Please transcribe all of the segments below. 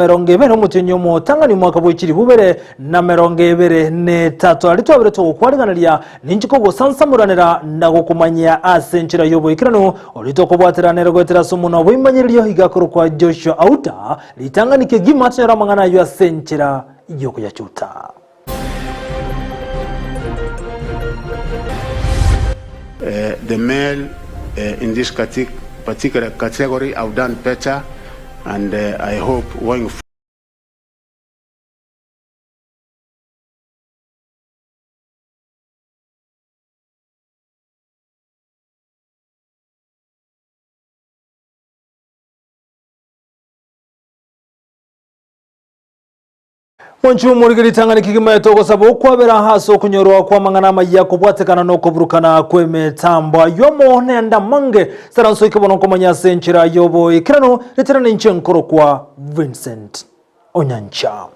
20 omotienyi omotang'ani omwaka bwe chilifu ibere na 23. Aria twabire togokwariganeria, ninche kogosansamoranera na gokomanyia ase enchera y'oboikeranu, oria tokobwatera nere goetera ase omonwa bw'eimanyereri iga akorokwa Joshua Auta, ritang'ani kegima tonyore amang'ana ayio ase enchera y'okoyachuta. The male in this particular category have done better and I hope going Mwanche omorige ritang'ani kegima etogosaba okwabera ase okonyorwa kw'amang'ana amayia kobwatekana nokoburukana kw'emetambo. Ayio amo nende amange saransoike bono nkomanya ase enchera y'oboikeranu ritera ninche nkorokwa Vincent Onyancha.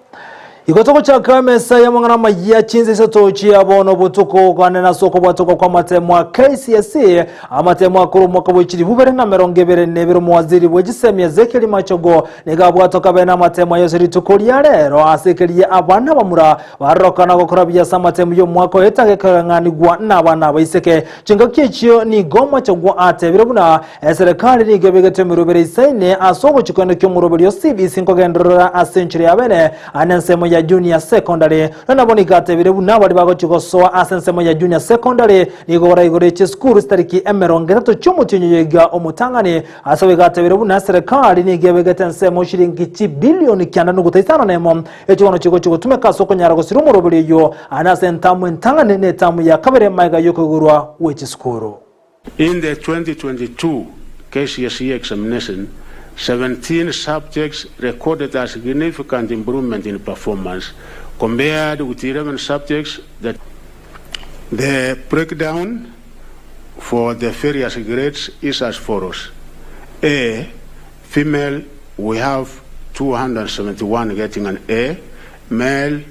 Igo togochaka emesa y'amang'ana amayia chinsa isato chia bono botuko gane ase okobwatokwa kw'amatemo a KCSE amatemo akore omwaka bwe chilifu bibere na 22 omowaziri bwe chisemi Ezekiel Machogo Nigo abwatoka bene amatemo ayonsi rituko ria rero, ase ekeria abana abamura barorokana gokora buya ase amatemo y'omwaka oyo tagekoreng'anigwa nabana abaiseke. Chingaki echio nigo omachagwa atebire buna eserekari nigo ebegete emeroberi eisaine ase ogochia ki'omoroberi o CBC nkogenderera ase enchera ya bene ane ensemo ya Junior Secondary. Nonya nabo nigo atebire buna baria bagochia gosoa ase ensemo ya Junior Secondary nigo baraigore chisukuru chitariki 30 chi'omotienyi oyo iga omotang'ani Ase boigo atebire buna eserekari nigo ebegete ensemo chiringi chibilioni kianda nuguta isano nemo, echio bono chigochia gotumeka ase okonyara gosiria omoroberi oyio aane ase entamu entang'ani na etamu ya kabere magega y'okoigorwa gwe chisukuru. In the 2022 KCSE examination, 17 subjects recorded a significant improvement in performance compared with 11 subjects that The breakdown for the various grades is as follows, A, female, we have 271 getting an A, male,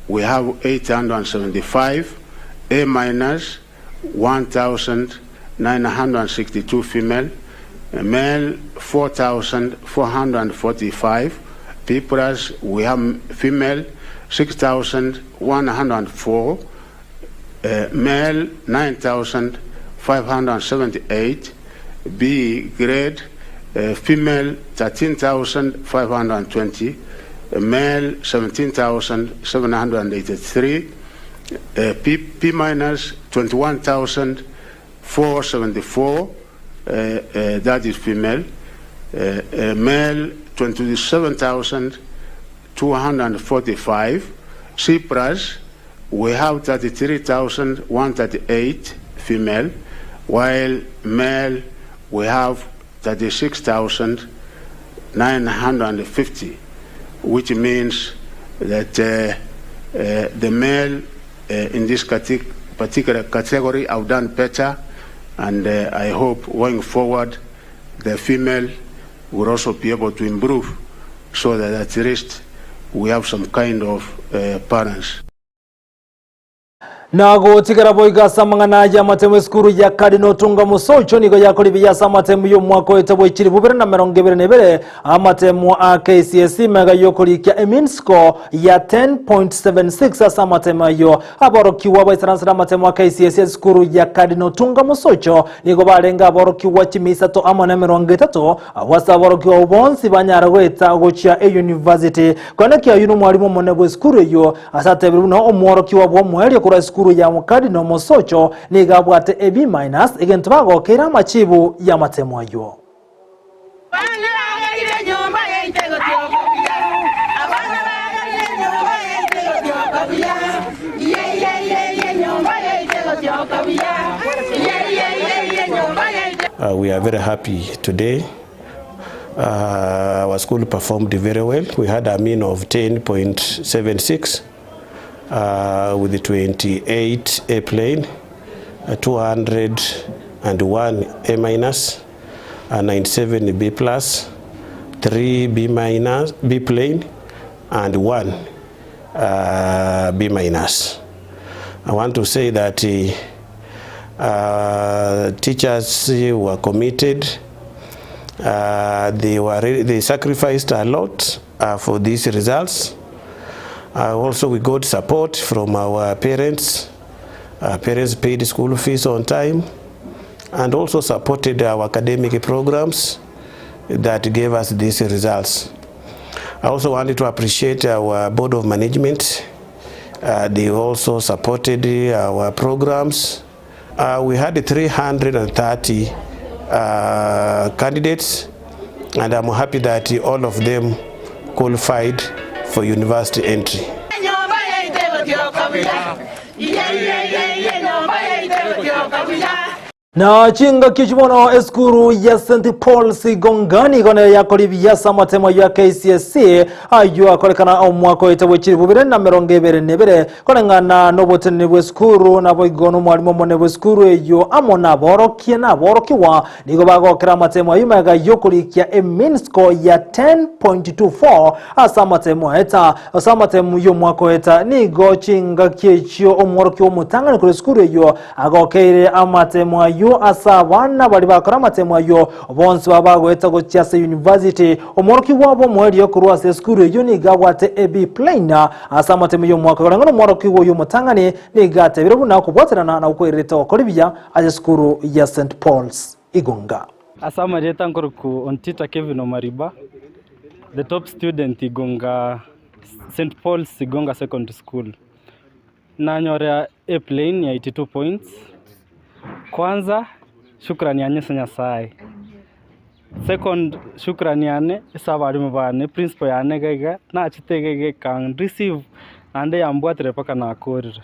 we have 875, A minus, 1,962 female, male 4,445, B plus, we have female 6,104, male 9,578, B grade, female 13,520, male 17,783, P, P minus 21,474, that is female, male 27,245, C plus we have 33,138 female, while male we have 36,950, which means that uh, uh, the male uh, in this particular category have done better, and uh, I hope going forward the female will also be able to improve so that at least we have some kind of uh, balance. Na gotigera boigo ase amang'ana aya amatemo esukuru ya Cardinal Otunga Mosocho nigo yakora ebiya ase amatemo y'omwaka oete bwa echilifu bibere na 22 amatemo a KCSE mega y'okorikia emean score ya 10.76 ase amatemo ayio. Aborokigwa baisaransire amatemo a KCSE ase esukuru ya Cardinal Otunga Mosocho nigo barenge aborokigwa chimia isato amo na 30 Abwo ase aborokigwa abwo bonsi banyara goeta gochia eyunivasiti. Koenekia oyio nomwalimu omonene bw'esukuru eyio, ase atebire buna omworokigwa bw'omoerio korwa esukuru ya Cardinal Mosocho nigo abwate a B minus, egento bagokeire amachibu y'amatemo ayio. We are very happy today. Our school performed very well. We had a mean of 10.76 with 28 A plane, 201 A minus, 97 B plus, 3 B minus, B plane and 1 B minus. I want to say that teachers were committed, they were they sacrificed a lot. for these results. Also we got support from our parents, our parents paid school fees on time and also supported our academic programs that gave us these results. I also wanted to appreciate our board of management. They also supported our programs. We had 330 candidates and I'm happy that all of them qualified for university entry. Na chingaki echi bono esukuru ya St Paul's Igongani igo nere yakora ebiya ase amatemo ya KCSE ayio akorekana omwaka oete bwe chilifu bibere na emerongo ebere na ebere koreng'ana noboteneneri bw'esukuru naboigo nomwalimu omonene bw'esukuru eyio amo naborokia naborokigwa nigo bagokera amatemo ayio magega y'okorikia emean score ya 10.24 ase amatemo aeta ase amatemo y'omwaka oeta nigo chingaki echio omworokia omotang'ani korwa esukuru eyio Agokeire amatemo ayio ase abana baria bakora amatemo ayio, bonsi baba bagoeta gochia ase university. Omworokigwa bw'omoerio korwa ase esukuru eyio nigo abwate a B plain ase amatemo y'omwaka koreng'ana omworokigwa oyio omotang'ani nigo atebire buna okobwaterana na gokwererete gokora ebiya ase esukuru ya St Paul's Igonga. Ase amarieta nkorokwa Ontita Kevin Omariba, the top student Igonga St Paul's Igonga Secondary School. Nanyore A plain ya 82 points. Kwanza shukrani yane ase Nyasaye. Second shukrani yane ase abalimu bane, principal yane iga iga, nachete iga iga ekan receive naende yambwatire mpaka nakorire.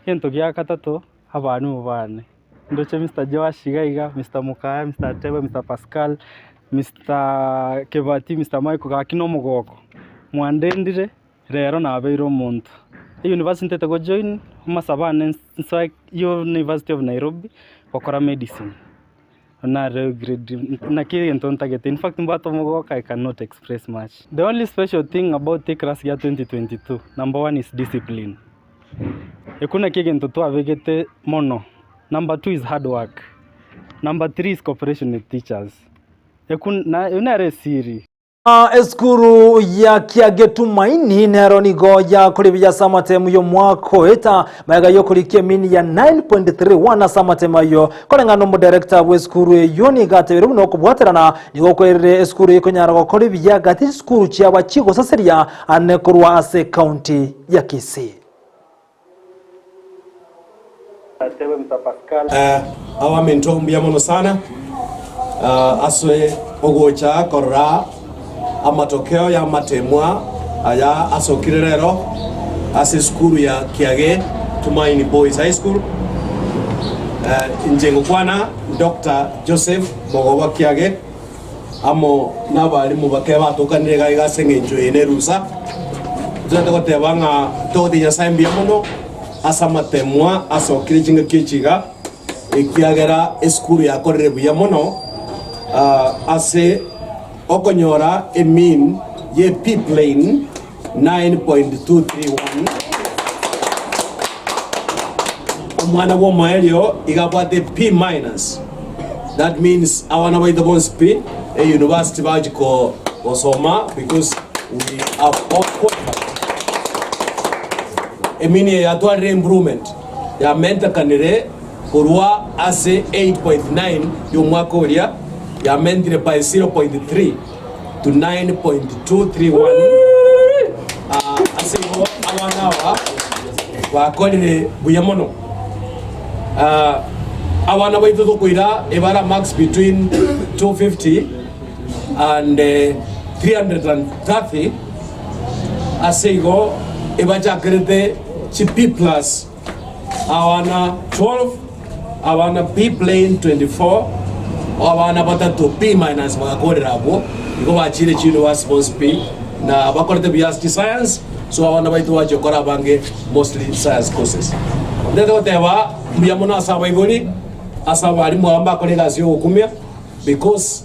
Egento gia gatato, abalimu bane, ndoche Mister Joash iga iga, Mister Mokaya, Mister Ateba, Mister Pascal, Mister Kebati, Mister Michael, gaki na omogoko, mwandendire. Rero nabeire omonto. Eyunivasiti ntete go join, amasabo ane nsoe University of Nairobi, gokora medicine. Nare grade naki egento ntagete, in fact mbwate omogoko I cannot express much. The only special thing about eclass ya 2022, number one is discipline. Ekio nakio egento twabegete mono. Number two is hard work. Number three is cooperation with teachers. Ekio nere esiri. Esukuru ya Kiagetumaini nero nigo yakora ebiya ase amatemu y'omwaka oeta magega y'okorikia emini ya 9.31 ase amatemu ayio. Koreng'ana n'omodirector bw'esukuru eyio nigo atebire buna okobwaterana nigo kwerire esukuru eye konyara gokora ebiya gati chisukuru chiaba chigosaseria ane korwa ase ekaunti ya Kisii. Abaminto mbuya mono sana ase ogocha korora amatokeo y'amatemwa aya asokire rero ase esukuru ya Kiage Tumaini Boys High School. Inche ngokwana Doctor Joseph Mogoba Kiage amo nabalimu bake batokanire iga iga ase engencho eye nerusa. Totagete goteba ng'a togotiga Nyasae mbuya mono ase amatemwa asokire chingaki echi iga, ekiagera esukuru yakorire buya mono ase okonyora emean ye P plane 9.231. Omwana bw'omoerio iga abwate P minus. That means abana baito bonsi pi e university bachi ko gosoma because we have all qualified. Emini eye yatwarire improvement yamentakanire korwa ase 8.9 y'omwaka oria yamentire by 0.3 to 9.231 Ah, ase igo abana aba bakorire buya mono. Ah, abana baito tokoira ebara marks between 250 and 330 ase igo ebachakerete chi B plus abana 12 abana B plain 24 abana batato B minus bagakorera abwo igo bachire chiuniversity bonsi pi na bakorete buya ase chiscience so abana baito bachia gokora abange mostly science courses. Ntete goteba mbuya mono ase abaibori ase abalimu aba mbakore egasi ya ogokumia because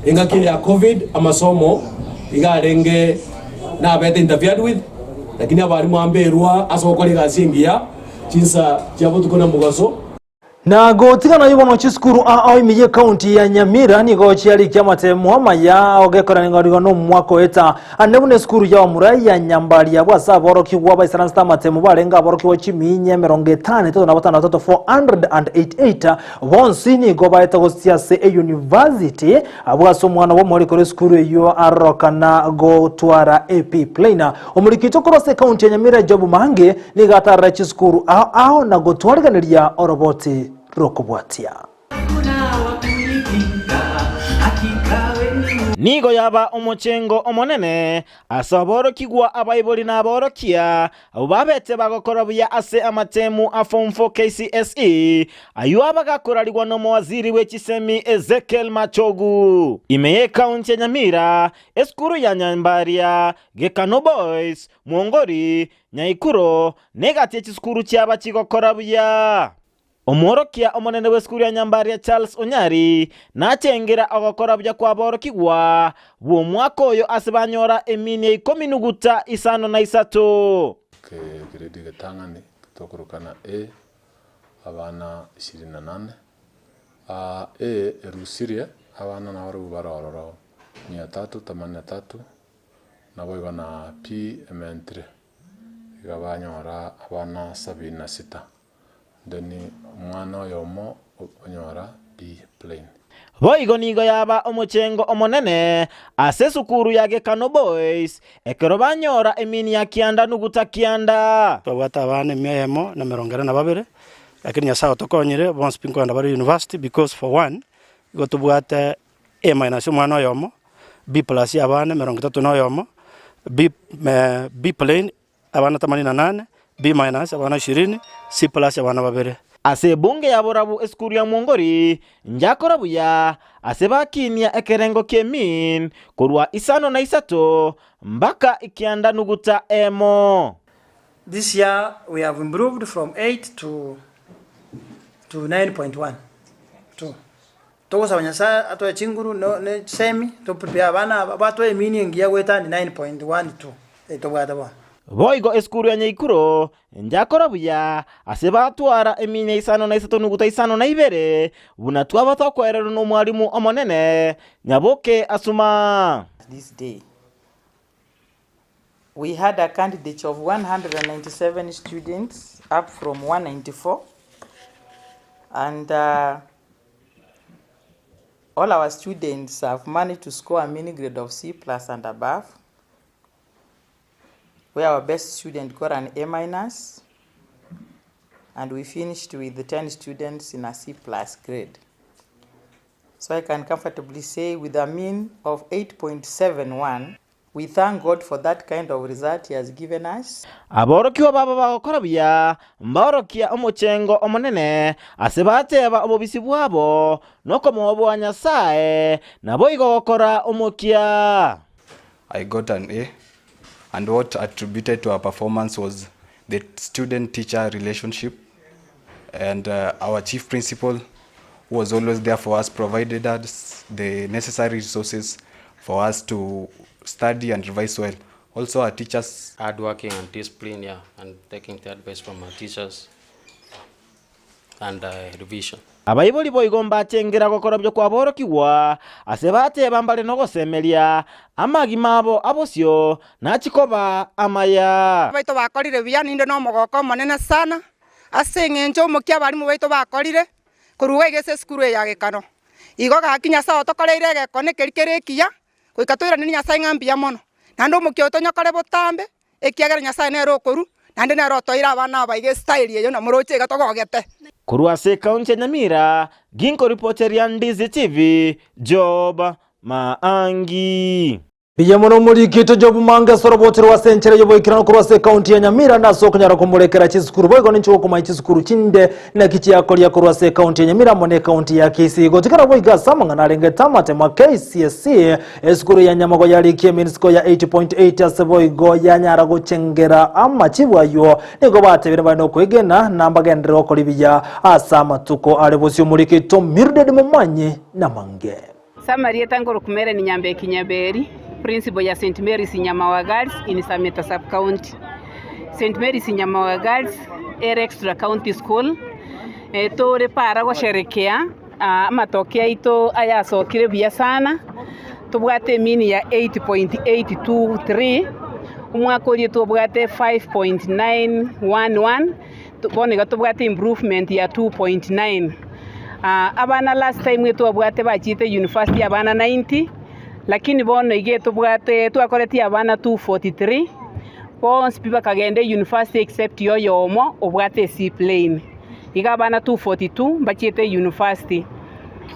engaki eye ya covid amasomo iga arenge nabete interfered with lakini abalimu aba mberwa ase gokora egasi engiya chinsa chia botuko na mogaso. Na gotigana ayio bono chisukuru ao ime y'ekaunti ya Nyamira nigo chiarikia amatemo amaya ogekoranigwa nomwaka oeta. Ande buna esukuru ya Omura ya Nyambaria abwo ase aborokigwa baisaransete amatemo barenge aborokigwa chiminya 53 488 bonsi nigo baete gosia ase eyunivasiti abwo ase omwana bw'omorikori korwa esukuru eyio arorokana gotwara AP plain. Omoriki oito korwa ase ekaunti ya Nyamira Job Mange Nigo atarire chisukuru ao ao na gotwariganeria oroboti rw'okobwatia. Nigo yaba omochengo omonene ase aborokigwa abaibori na aborokia abwo babete bagokora buya ase amatemu a Form 4 KCSE ayio abagakorarigwa nomowaziri bwe chisemi Ezekiel Machogu. Ime y'ekaunti ya Nyamira, esukuru ya Nyambaria, Gekano Boys, Mwongori, Nyaikuro, negati ye chisukuru chiaba chigokora buya. Omworokia omonene bw'esukuru ya Nyambaria Charles Onyari nachengera ogokora buya kw'aborokigwa bw'omwaka oyo ase banyora eminia ikomi nuguta isano na isato. Egrade egetang'ani tokorokana A, abana ishirini na nane, A erusirie abana nabarobwo bare ororo mia tatu themanini na tatu, Naboigo na pi ementire, iga banyora abana sabini na sita, then omwana oyomo onyora B plain. Boigo nigo yaba omochengo omonene ase esukuru ya Gekano Boys ekero banyora emini ya kianda nuguta kianda. Twabwate abana emia eyemo na emerongo ere na babere, lakini Nyasaye otokonyire bonsi pi nkoenda bare university because for one, igo tobwate A minus omwana oyomo, B plus abana 31, B, B plain abana 88, B minus abana 20, C plus abana babere. Ase ebunge ya borabu esukuru ya Mwongori njakora buya ase bakinia ekerengo ki'emin korwa isano na isato mpaka ikianda nuguta emo. This year we have improved from 8 to to 9.1 2. Togosaba Nyasae atoe chinguru ne chisemi to prepare abana aba batoe emini engiya goetania 9.12 eye tobwate bono. Boigo esukuru ya Nyaikuro njakora buya ase batwara eminya isano na isato nuguta isano na ibere, buna twaba twakoererwa nomwalimu omonene Nyaboke Asuma. This day we had a candidature of 197 students up from 194 and uh, All our students have managed to score a mini grade of C plus and above, where our best student got an A minus, and we finished with 10 students in a C plus grade. So I can comfortably say with a mean of 8.71, We thank God for that kind of result he has given us. Aborokigwa babo bagokora buya, mbaorokia omochengo omonene, ase bateba obobisi bwabo, nokomooboa Nyasae, naboigo gokora omokia. I got an A and what attributed to our performance was the student teacher relationship and uh, our chief principal who was always there for us provided us the necessary resources for us to study and revise well. Also our teachers Hardworking and discipline, yeah, and taking the advice from our teachers and uh, revision. Abaibori boigo mbachengera gokora buya kw'aborokigwa, ase bateba mbare nogosemeria, amagima abo abosio nachie koba amaya. Baito bakorire buya, ninde nomogoko omonene sana ase eng'encho omokia abalimu baito bakorire korwa iga ase esukuru eye ya Gekano. Igo gaki Nyasae otokoreire egekone keria kere ekiya, goika toiranerie Nyasae ng'a mbuya mono. Naende omokia oyo tonyokore botambe, ekiagera Nyasae nere okorua, naende nere otoire abana aba iga estyle eye namoroche iga togogete. Korwa ase ekaunti ya Nyamira, ginkoripoteria Ndizi TV, Job Maangi. Mbuya mono omoriki Job Mange ase oroboti rwa ase enchera y'oboikeranu korwa ase ekaunti ya Nyamira na ase okonyara komorekera chisukuru boigo ninche gokomanya chisukuru chinde naki chiakoria korwa ase ekaunti ya Nyamira amo na ekaunti ya Kisii gotigara boigo ase amang'ana arengete amatemo a KCSE esukuru ya Nyamago yarikia eminisiko ya 8.8 ase boigo yanyara gochengera amachibu aywo nigo batebire bare nokwegena na mbagenderere gokora ebiya ase amatuko are bosio omoriki Mildred Momanyi namange. Samarieta Ngorokumere ni Nyambeki Nyaberi, Principal ya St Mary's Nyamawa Girls in Sameta Sub County. St Mary's Nyamawa Girls ere extra county school. Tore para gosherekea amatoke aito ayasokire buya sana, tobwate emini ya 8.823, omwaka oria twabwate 5.911, bono iga tobwate improvement ya 2.9. Abana last time etwabwate bachiete university abana 90, lakini bono iga etobwate twakoretie abana 243, bonsi pi bakagenda university except oyomo obwate e C-plane. Iga abana 242 mbachiete university.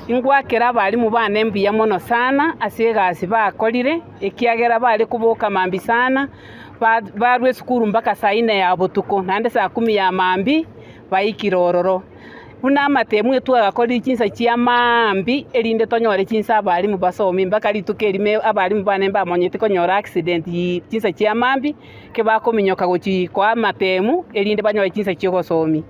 Ingwakera abalimu bane mbuya mono sana ase egasi bakorire, ekiagera bare koboka mambia sana, barwa esukuru mpaka saa ine ya botuko, naende saa kumi ya mambia baikire ororo. Buna amatemu etwagakorire chinsa chia maambia erinde tonyore chinsa abalimu basome mpaka rituko erimo abalimu bane mbamonyete konyora accident chinsa chia maambia, kebakominyoka gochia koa amatemu erinde banyore chinsa chi'ogosomia.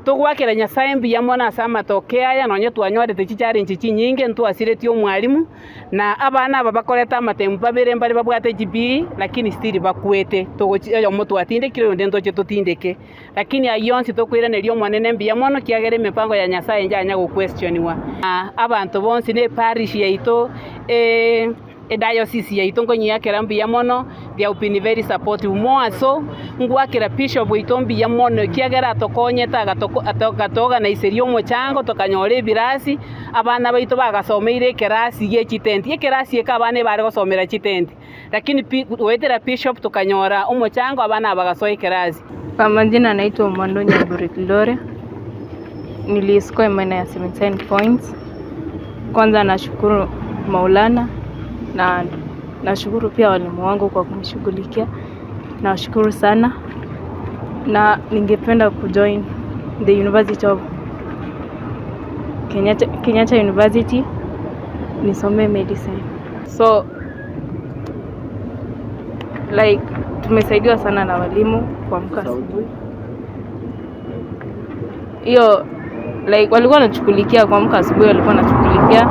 Togoakera Nyasae mbuya mono ase amatoke aya nonye twanyorete chichallenge chinyinge ntwasiretie omwalimu, na abana aba bakorete amatemu babere mbare babwate chibi lakini still bakwete togochi oyomo twatindekire oyonde ntoche totindeke. Lakini ayio onsi tokoiraneria Omonene mbuya mono ekiagera emepango ya Nyasae njanya goquestioniwa. Abanto bonsi ne eparish yaito Ediocese yaito nkonyiakera mbuya mono, they have been very supportive more so ngwakera bishop oito mbuya mono ekiagera atokonyete agatoorganiseria omochango tokanyora ebirasi, abana baito bagasomeire ekerasi gie chitenti, ekerasi eke abana ebare gosomera chitenti, lakini pi goetera bishop tokanyora omochango abana aba bagasoa ekerasi. Kwa majina naitwa Omwando Nyaburi Gloria. Niliscore minor ya 79 points. Kwanza nashukuru Maulana na nashukuru pia walimu wangu kwa kunishughulikia. Nawashukuru sana na ningependa kujoin the University of Kenyatta, Kenyatta University nisome medicine. So like tumesaidiwa sana na walimu kuamka asubuhi. Hiyo like walikuwa wanashughulikia kuamka asubuhi, walikuwa wanashughulikia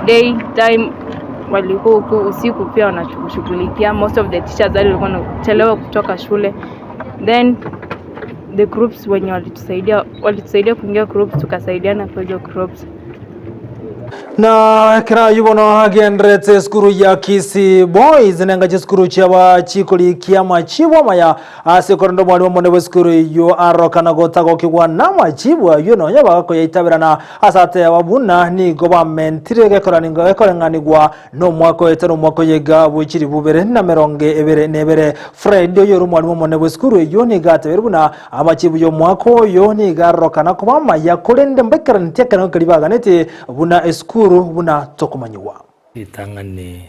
day time, walikuwa huku usiku pia wanashughulikia. Most of the teachers hadi walikuwa wanachelewa kutoka shule, then the groups wenye walitusaidia walitusaidia kuingia groups, tukasaidiana kwa hizo groups. Na ekero ayio bono agenderete esukuru ya Kisii Boys nenga chisukuru chiaba chikorikia amachibu amaya ase korende omwalimu omonene bw'esukuru eyio arorokana gotagokigwa namachibu ayio nonya bagakoyaitaberana ase ateba buna nigo bamentire gekoreng'anigwa Nomwaka oete nomwaka oyega bwe chilifu bibere na merongo ebere na ebere. Fred, oyore omwalimu omonene bw'esukuru eyio, nigo atebeire buna amachibu y'omwaka oyo nigo arorokana koba amaya, korende mbaikaraneti ekerengo keria baganetie buna esukuru buna tokomanyigwa. Ritang'ani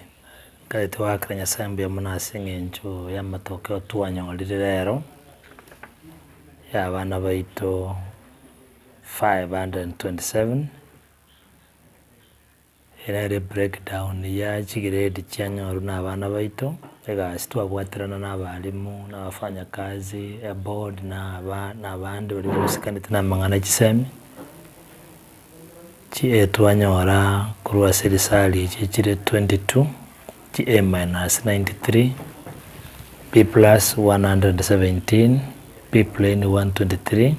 nkarete goakera Nyasae mbuya mono ase eng'encho y'amatokeo twanyorire rero, ya abana baito 527. Ere ere breakdown ya chigrade chianyorwa na abana baito, egasi twabwaterana na abalimu, na abafanyakazi, eboard na aba na abande baria bahusikanete na amang'ana ya chisemi, chi A twanyora korwa ase risali echi chire 22, chi A minus 93, B plus 117, B plain 123.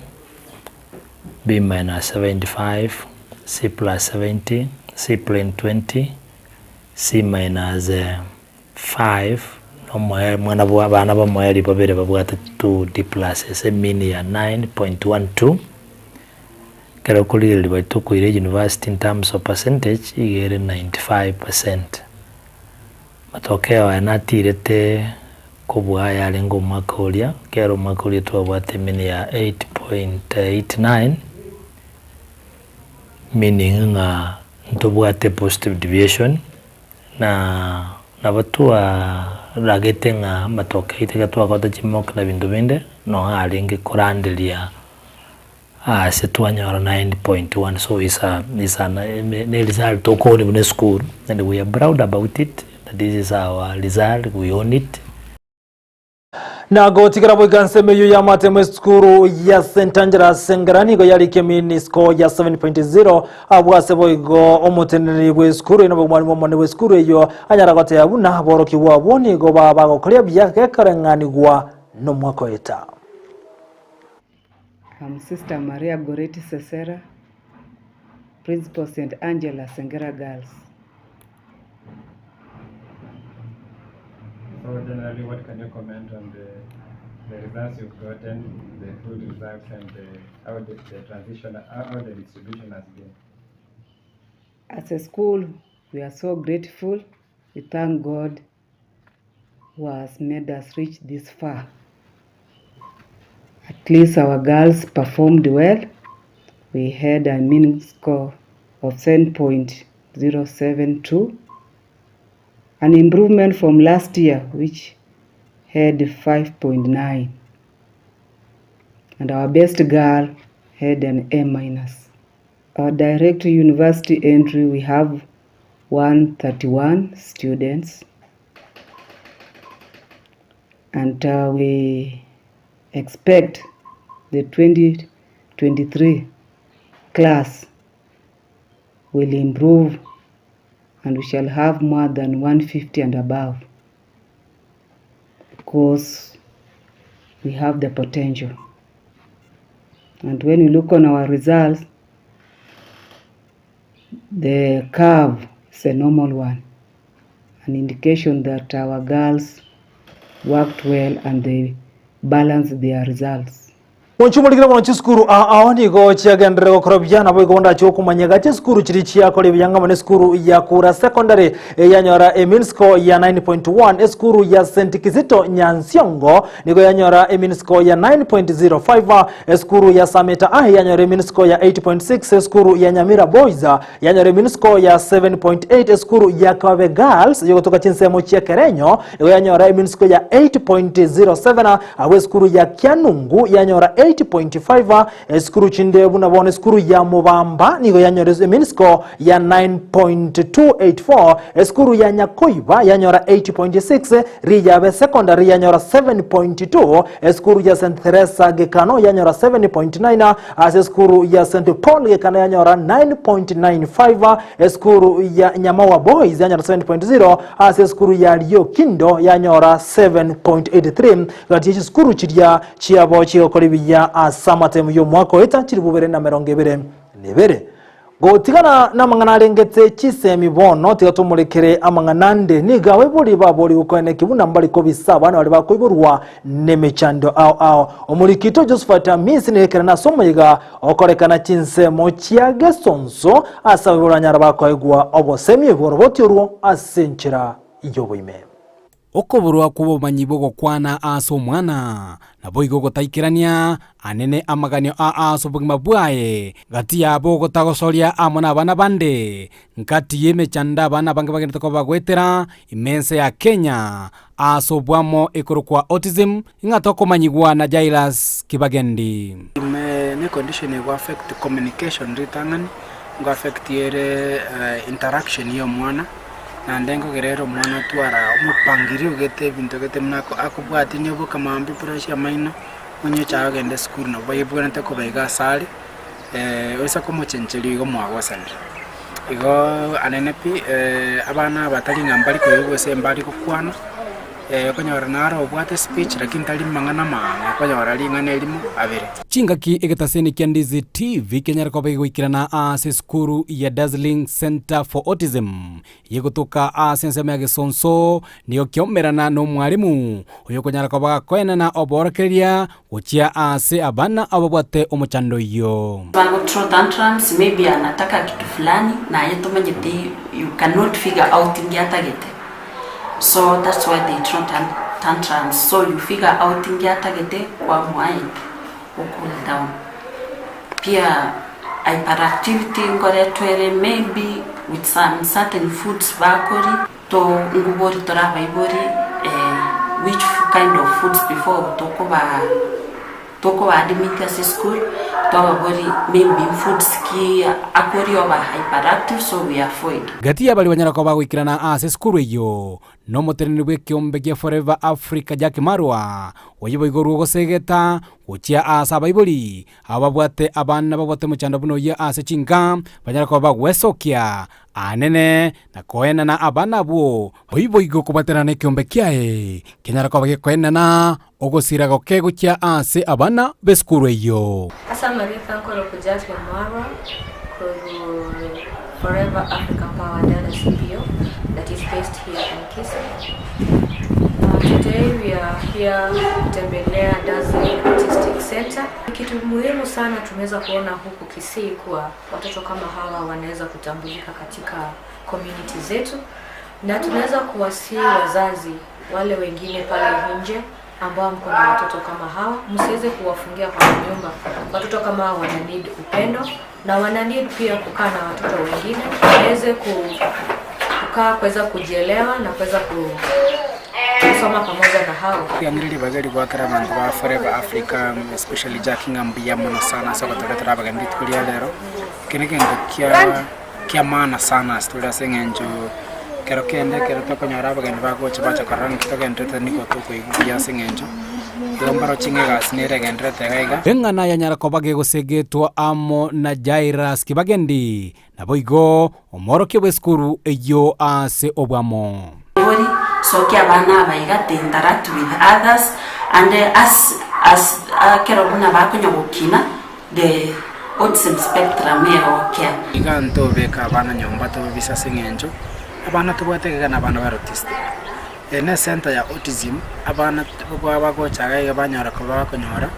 B minus 75, C plus 70, C plain 20, C minus 5, nomoe mwana bwa abana b'omoerio babere babwate 2 D plus ase emean ya 9.12. Ekero okorigereria baria tokoira university in terms of percentage iga ere 95 percent. Matokeo aya natirete kobua ayarenge omwaka oria, ekero omwaka oria twabwate mean ya 8.89, meaning ng'a ntobwate positive deviation, na nabo twaragete ng'a amatoke aito ekero twakorete chimock na binto binde, noo arenge koranderia Ase twanyora 9.1 so is a is an ne result tokooni buna esukuru and we are proud about it that this is our result we own it. Na gotigera boiga ensemo eyio y'amatemo esukuru ya St Angela's Ngara nigo yarikia mean score ya 7.0 abwo ase boigo omoteneneri bw'esukuru eno omwalimu omonene bw'esukuru eyio anyara goteba buna aborokigwa abwo nigo baba bagokoria buya gekoreng'anigwa nomwaka oeta. I'm Sister Maria Goretti Sesera, Principal St. Angela Sengera Girls. So generally, what can you comment on the, the results you've gotten, the full results, and the, how the, the transition, how, how the distribution has been? As a school, we are so grateful. We thank God who has made us reach this far. At least our girls performed well. We had a mean score of 7.072, an improvement from last year, which had 5.9. And our best girl had an A minus. Our direct university entry, we have 131 students. And we expect the 2023 class will improve and we shall have more than 150 and above because we have the potential. And when you look on our results, the curve is a normal one, an indication that our girls worked well and they balanced their results. Monchumorikire mono chisukuru aa ao nigo chiagenderere gokora buya, naboigo ondache okomanya iga chisukuru chiria chiakora ebuya ng'amo na esukuru ya Kura Secondary eyanyora e mean score ya 9.1, esukuru ya St Kizito Nyansiongo nigo yanyora e mean score ya 9.05, esukuru ya Sameta A yanyora e mean score ya 8.6, esukuru ya Nyamira Boys yanyora e mean score ya 7.8, esukuru ya Kabe Girls yogotoka chinsemo chia Kerenyo nigo yanyora e mean score ya 8.07, abwo esukuru ya Kianungu yanyora 8.5, esukuru chinde buna bono esukuru ya Mobamba nigo yanyora e mean score ya 9.284, esukuru ya Nyakoiba yanyora 8.6, Riyabe Secondary yanyora 7.2, esukuru ya St Theresa Gekano yanyora 7.9, ase esukuru ya St Paul Gekano yanyora 9.95, esukuru ya Nyamawa Boys yanyora 7.0, ase esukuru ya Riokindo yanyora 7.83. Gati chisukuru chiria chiabo chigokora ebiya ase amatemu ya omwaka oeta chiri bubere na emerongo ebere na ebere. Gotigana namang'ana arengete chisemi bono, tiga tomorekere amang'ana ande. Nigo abaibori babori gokoeneki buna mbari kobisa abana baria bakoiborwa nemechando ao ao. Omorikito Josephat Amisi nigo ekerene ase omoyega okorekana chinsemo chia gesonso ase abaibori banyara bakoegwa obosemi bw'oroboti orwo ase enchera y'oboime. Okoborwa kw'obomanyi bw'ogokwana ase omwana, naboigo gotaikerania anene amaganio a ase obogima bwaye, gati yabo ogotagosoria amo nabana bande, ngati y'emechando abana abange bagenderete koba bagoetera ime ense ya Kenya ase obwamo ekorokwa autism, ng'a tokomanyigwa na Jairus Kibagendi. Ime ne condition ego affect communication ritang'ani, ngo affect ere interaction ya omwana, Naende nkogera ere omwana otwara omopangirio ogete ebinto gete buna akobwatia onye oboka mambia brush amaino, onye ochaye ogende esukuru nabo baibwenerete koba iga ase are, oise komochencheria igo mwagosanire. Igo anene pi, abana aba tari ng'a mbari koigwa gose mbari gokwana, okonyora naro obwate speech lakini tari mang'ana amaange, okonyora ring'ana erimo abere. Chingaki egetaseni kia Ndizi TV kenyare koba gegoikerana ase esukuru ya Dazzling Centre for Autism Yegotoka ase ensemo ya gesonso, nigo kiaumerana nomwalimu, oyokonyara koba gakoenana oboorokereria gochia ase abana ababwate omochando oyio. Bago throw tantrums maybe anataka kitu fulani na aye tomanyeti you cannot figure out inki atagete so that's why they throw tantrums so you figure out inki atagete kwamoa o cool down. Pia hyperactivity nkoretwa ere maybe with some certain foods bakori to ngobori tore abaibori which kind of foods before tokoba tokoba admit ase eschool twababori maybe foods ki akoria oba hyperactive so we avoid. Gati y'abaria banyara koba bagoikerana ase esukuru eyio Nomoteneneri bw'ekeombe gia Forever Africa Jack Marwa, oyio boigo orwe ogosegeta gochia aase abaibori aba babwate abana babwate omochando buna oyio ase chinka banyare koba bagwesokia Anene, na koenana abana abwo, boigo kobaterana ekeombe kiaye, kenyare koba gekoenana ogosira goke gochia ase abana b'esukuru eyio. Ase amarieta nkorokwa Jasmine Mwarwa korwa Forever Africa Power Dada CBO that is based here in Kisii. Today we are here kutembelea Dazzling Artistic Center. Kitu muhimu sana tumeweza kuona huku Kisii kuwa watoto kama hawa wanaweza kutambulika katika community zetu, na tunaweza kuwasihi wazazi wale wengine pale nje ambao mko na watoto kama hawa, msiweze kuwafungia kwa nyumba. Watoto kama hawa wana need upendo na wana need pia kukaa na watoto wengine, waweze kukaa, kuweza kujielewa na kuweza kusoma pamoja na hao. Riang'iriri bageri gwakera abanto ba Forever Africa especially Jack ng'a mbuya mono sana ase ogotoretera abageni rituko ria rero. Eke na egento kia kia maana sana ase tore ase eng'encho ekero kende ekero tokonyora abageni bagocha bacha korora ng'aki togenderete nigo tokoigwa buya ase eng'encho igo mbaroche ng'a egasi nere egenderete iga iga. Eng'ana yanyara koba gegosegetwa amo na Jairus Kibagendi, naboigo omworokia bw'esukuru eyio ase obwamo. Bori sokia abana aba iga to interact with others and as as ekero buna bakonya gokina the autism spectrum egokea. Iga ntobeka abana nyomba tobabise ase eng'encho abana tobwate iga na abana bare autistic. Eye ne center ya autism, abana bagocha iga iga banyora koba bakonyora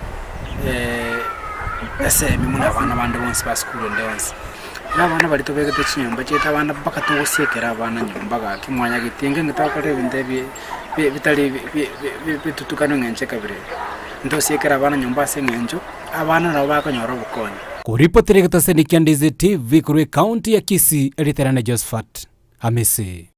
esemi buna abana bande bonsi ba sukuru ende yonsi. Iga abana baria tobegete chinyomba chiaito abana mpaka togosiekera abana nyomba gaki mwanyageti inge twakora ebinto ebi bitari bitutukanu eng'encho ekabira eye. Ntosiekere abana nyomba ase eng'encho, abana nabo bakonyora obokonyi. Koripotera egetaseni kia Ndizi TV korwa ekaunti ya Kisii, erieta riane Josephat Hamisi.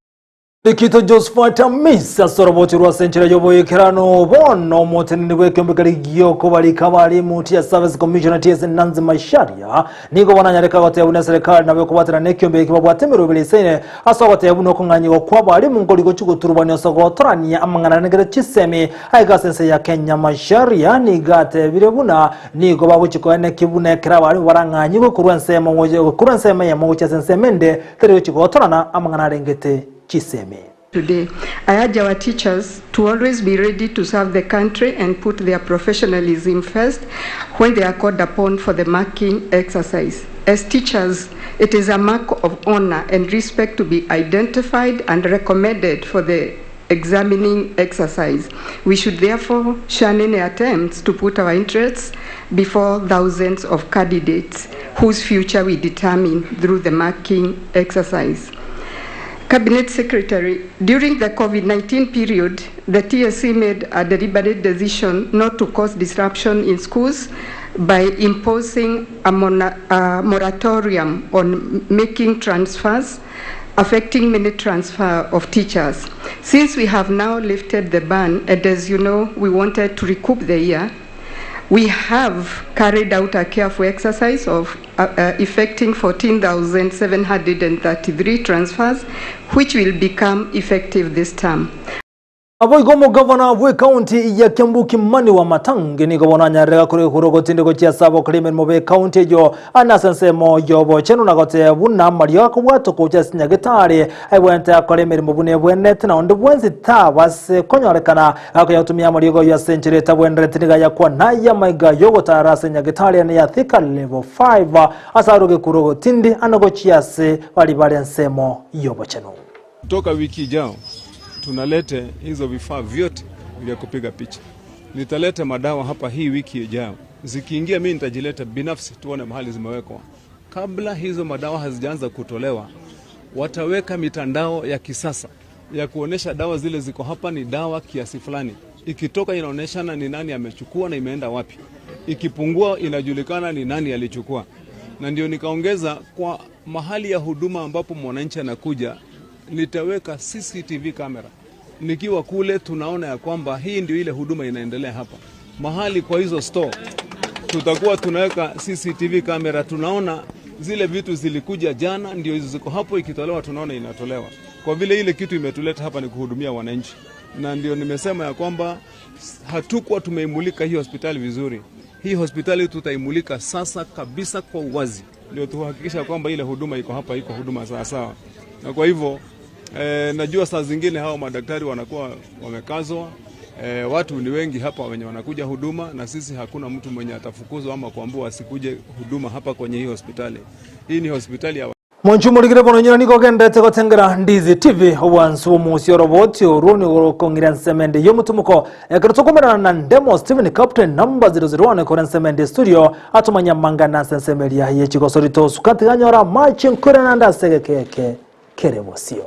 Nikito Josephat Amisi ase orobochi rwa ase enchera y'oboikeranu bono omoteneni bw'ekeombe keria giokobarika abarimu Teacher Service Commission TSC Nancy Macharia nigo bono anyareka goteba buna eserekari nabo ekobatana n'ekeombe eke babwate emeroberi esaine ase ogoteba buna okong'anyigwa kwa abarimu nkori gochia goturubania ase gotorania amang'ana arengete chisemi aiga ase ense ya Kenya Macharia nigo atebire buna nigo bagochia koenekia buna ekero abarimu barang'anyigwe korwa ensemo korwa ensemo eyemo gochia ase ensemo ende Tari gochia gotorana amang'ana arengete chisemi. Today, I urge our teachers to always be ready to serve the country and put their professionalism first when they are called upon for the marking exercise. As teachers, it is a mark of honor and respect to be identified and recommended for the examining exercise. We should therefore shun any attempts to put our interests before thousands of candidates whose future we determine through the marking exercise. Cabinet Secretary, during the COVID-19 period, the TSC made a deliberate decision not to cause disruption in schools by imposing a, a moratorium on making transfers affecting many transfer of teachers. Since we have now lifted the ban, and as you know, we wanted to recoup the year, we have carried out a careful exercise of effecting 14,733 transfers, which will become effective this term. Naboigo omogavana bw'ekaunti ya Kiambu Kimani Wamatangi nigo bono anyarire gakora egekuro gotinde gochia ase abakora emeremo b'ekaunti eyio ande ase ensemo y'obochenu na goteba buna amariogo akobwatwa gocha ase nyagetari aibwenerete akore emeremo buna ebwenerete na onde bwensi tabase konyorekana akonya gotumia amariogo ayio ase enchera etabwenereti nigo ayakwana ay'amaiga y'ogotara ase nyagetari ane ya Thika Level 5 ase arwe egekuro gotindi ande gochia ase baria bare ensemo y'obochenu. Toka wiki ijao tunalete hizo vifaa vyote vya kupiga picha. Nitaleta madawa hapa hii wiki ijayo, zikiingia mimi nitajileta binafsi tuone mahali zimewekwa. Kabla hizo madawa hazijaanza kutolewa, wataweka mitandao ya kisasa ya kuonesha dawa zile ziko hapa ni dawa kiasi fulani. Ikitoka inaoneshana ni nani amechukua na imeenda wapi, ikipungua inajulikana ni nani alichukua. Na ndio nikaongeza kwa mahali ya huduma ambapo mwananchi anakuja, nitaweka CCTV kamera. Nikiwa kule tunaona ya kwamba hii ndio ile huduma inaendelea hapa. Mahali kwa hizo store tutakuwa tunaweka CCTV kamera, tunaona zile vitu zilikuja jana ndio hizo ziko hapo, ikitolewa tunaona inatolewa. Kwa vile ile kitu imetuleta hapa ni kuhudumia wananchi, na ndio nimesema ya kwamba hatukuwa tumeimulika hii hospitali vizuri. Hii hospitali tutaimulika sasa kabisa kwa uwazi, ndio tuhakikisha kwamba ile huduma iko hapa iko huduma sawasawa. Na kwa hivyo eh, najua saa zingine hao madaktari wanakuwa wamekazwa. Eh, watu ni wengi hapa wenye wanakuja huduma, na sisi hakuna mtu mwenye atafukuzwa ama kuambiwa asikuje huduma hapa kwenye hii hospitali. Hii ni hospitali ya Mwanchumurigire bono nyina niko gendete gotengera Ndizi TV obwansu omusi oroboti orwo ni orokong'ira nsemende y'omutumuko ekero tokomerana na Ndemo Steven Captain number 001 kore nsemende studio atumanya mangana ase nsemeria yechigosori tosuka tiganyora machi nkure nanda ase gekeke kere bosio.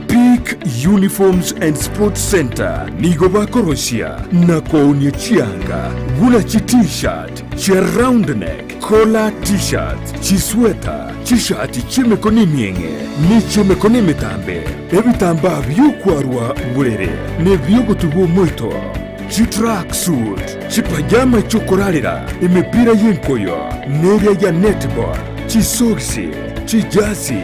Peak Uniforms and Sports Center nigo bakorosia na koonia chianga buna chi t-shirt, chia round neck, collar t-shirts, chisweta, chishati chi'emikono emieng'e ne chi'emikono emetambe, ebitambaa bi'okwarwa borere na ebi'ogotubwa omoito, chitrack suit, chipajama chi'okorarera, emepira y'enkoyo, na eria ya netball, chisogisi, chijasi.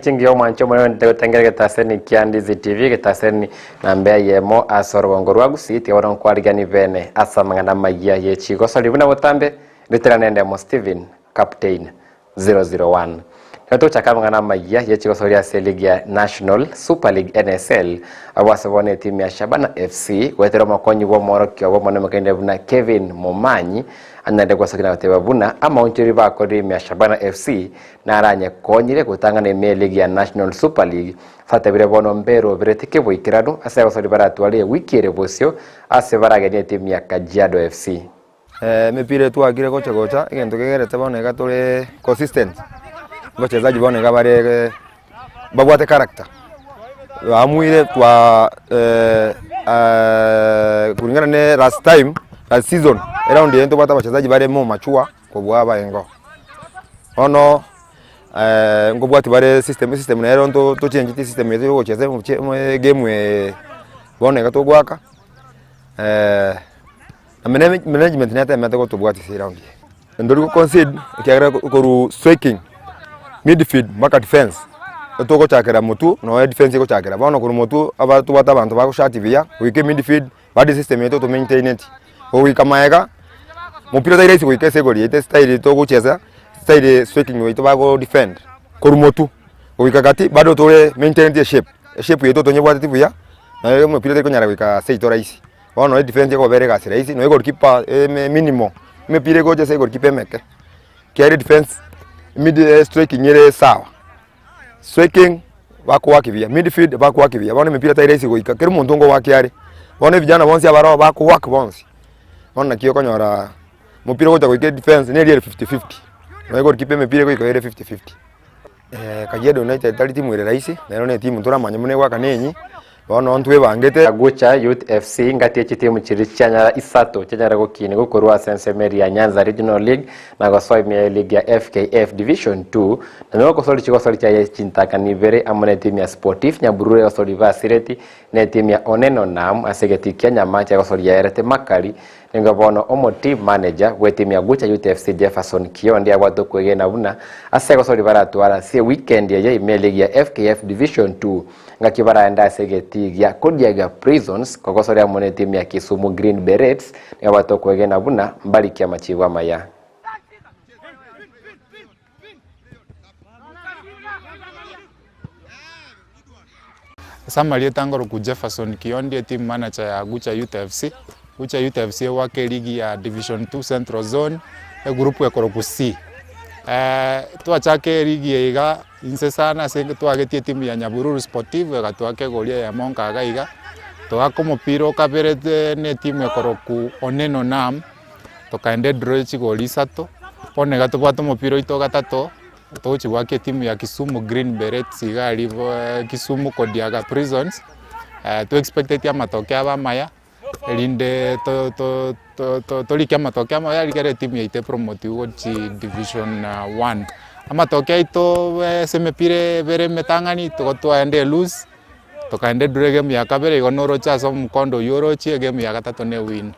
Chingiya omwancho omonene gotengera egetaseni kia Ndizi TV egetaseni namba eyemo ase orogongo rwa Gusii tiga bono nkwarigani bene ase amang'ana amaya ye chigosori buna botambe ritera nendemo Stephen Captain 001 Nigo togochaka amang'ana amaya ye chigosori ase eligi ya National Super League NSL abwo ase bono etimu ya Shabana FC goetera omokonyi bwa omworokia obo omonene omokendi buna Kevin Momanyi anyarire gosokera na goteba buna amaonchoreri bakorire ime ya Shabana FC naranyekonyire gotang'ana ime eligi ya National Super League Fatebire bono mberoberete keboikeranu ase abasori baratware ewiki ere bosio ase baragenie etimu ya Kajiado FC. Emepira etwakire gocha gocha, egento kegerete bono iga tore consistent, abachezaji bono iga bare babwate character, baamuire twa kulingana ne last time, last season, eround eye ntobwate abachezaji bare more mature kobua abaengo. Bono nkobwati bare system, esystem nero nto tochengetie esystem yaito ya ogocheza omoche egame eye bono iga togoaka. Na management netemete gotobwatia ase eround eye. Ntori go concede ekiagera korwa striking, midfield mpaka defence, togochakera motwe nonya defence egochakera. Bono korwa motwe aba tobwate abanto bagoshati buya, goika emidfield bado esystem yaito tomaintaineti. Goika magega, mopira tari rahisi goika ase egori yaito estyle togochesa, style striking yaito bago defend korwa motwe goika gati bado tore maintaineti eshape, eshape yaito tonyebwateti buya, naye omopira tari konyara goika seito rahisi. Bono edifensi ekobera egasi rahisi, nonya egolikipa eme minimo, emepira egocha ase egolikipa emeke, ekiagera edifensi mid striking ere sawa, striking bakoaka buya, midfield bakoaka buya, bono emepira tari rahisi goika, kera omonto ngoaka are, bono evijana bonsi abaroo bakoaka bonsi, bono naki okonyora omopira ogocha goika edifensi neri ere 50-50, nonya egolikipa emepira egoika ere 50-50. Kajiado United tari timu ere rahisi, nero ne etimu toramanye buna egoaka nenyi. Bono ntwebangete. Gucha Youth FC ngati ye chitimu chiria chianyara isato chianyare gokinigwa korwa ase ensemo eria ya Nyanza Regional League na gosoa ime ya eligi ya FKF Division 2 na nigo gosori chigosori chiaye chintakani ibere amo ne etimu ya Sportif Nyabururu egosori Basireti na etimu ya Oneno Nam ase egetii kia Nyamache egosori yaerete Makari Nigo bono omo team manager bw'etimu ya Gucha Youth FC Jefferson Kiondi abwate okwegena buna ase egosori baratware ase eweekend eye ime eligi ya FKF Division 2 ngaki baraende ase egetii gia Kodiaga Prisons kogosoria amo netimu ya Kisumu Green Berets nigo abwate okwegena buna mbarikie amachibu amaya. Ase amarieta ngoroku Jefferson Kiondi eteam manager ya Gucha Youth FC. Gucha Youth FC egoaka eligi ya Division 2 Central Zone, egroup ekoroku C. Twachaka eligi eye iga inse sana ase twagetie etimu ya Nyabururu Sportive egatoaka egori eyemo nkaga iga, togaaka omopira okabere na etimu ekoroku Oneno Nam, tokaenda edraw ya chigori isato, bono iga tobwate omopira oito ogatato. Togochia goaka etimu ya Kisumu Green Berets iga aria Kisumu Kodiaga Prisons, Toexpecteti amatoke abe amaya, erinde to to to torike amatoke amaya rigere etimu yaito epromotiwe gochia division one. Amatoke aito ase emepira ebere emetang'ani, tigo twaenda elose, tokaenda edraw egame ya kabere, igo noroche ase omokondo oywo oroche egame ya gatato na ewin.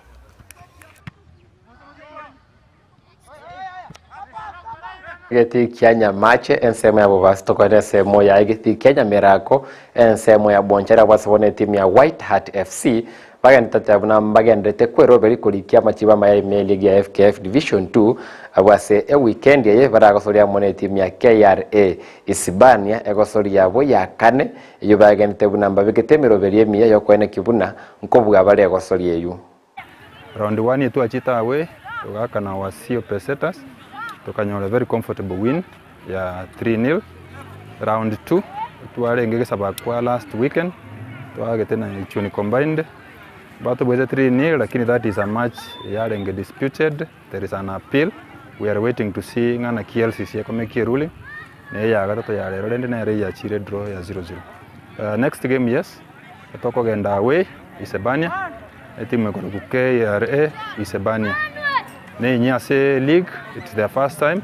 Egetii kia Nyamache ensemo ya Bobasi tokore ensemo ya egetii kia Nyamerako ensemo ya Bonchari abwo ase bono etimu ya White Hat FC bagenderete buna mbagenderete kweroberi korikia amachibo amaya ime eligi ya FKF Division 2 abwo ase ewikendi eye baragosoria amo na etimu ya KRA Isibania egosoria yabo ya kane eyio bagenderete buna mbabegete emeroberi emiya yokoenekia buna nkobua bare egosoria eyio. Round 1 twachete away togakana Wasio Pesetas tokanyora very comfortable win ya 3-0. Round 2 twarenge gesabakwa last weekend twagete na Ichuni combined batobwete 3-0 lakini that is a match yarenge disputed there is an appeal we are waiting to see ng'a naki LCC ekomekia ruling na eya gatato ya rero rende nere yachire draw ya 0-0. Next game yes tokogenda away Isebania etimu ekorokwa KRA Isebania ne ase league it's their first time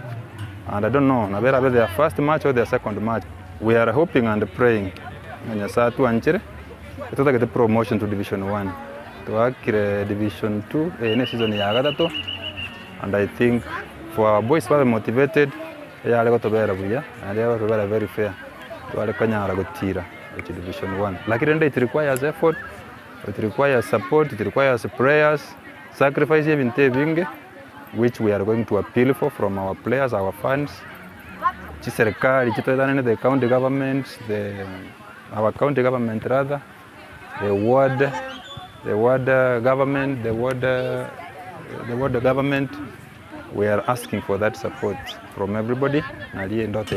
and I don't know nabo erabe their first match or their second match. We are hoping and praying ng'a Nyasaye atwanchere totagete promotion to division 1 twakire division 2 eye ne season ya gatato and I think for our boys babe motivated eyare gotobera buya naende egotobera very fair tware konyara gotira gochia division 1 lakini rende it requires effort it requires support it requires prayers sacrifice ebinto ebinge which we are going to appeal for from our players our fans chiserikali chitoetanene the county government the our county government rather the ward the ward government the ward the ward government we are asking for that support from everybody nari endoto.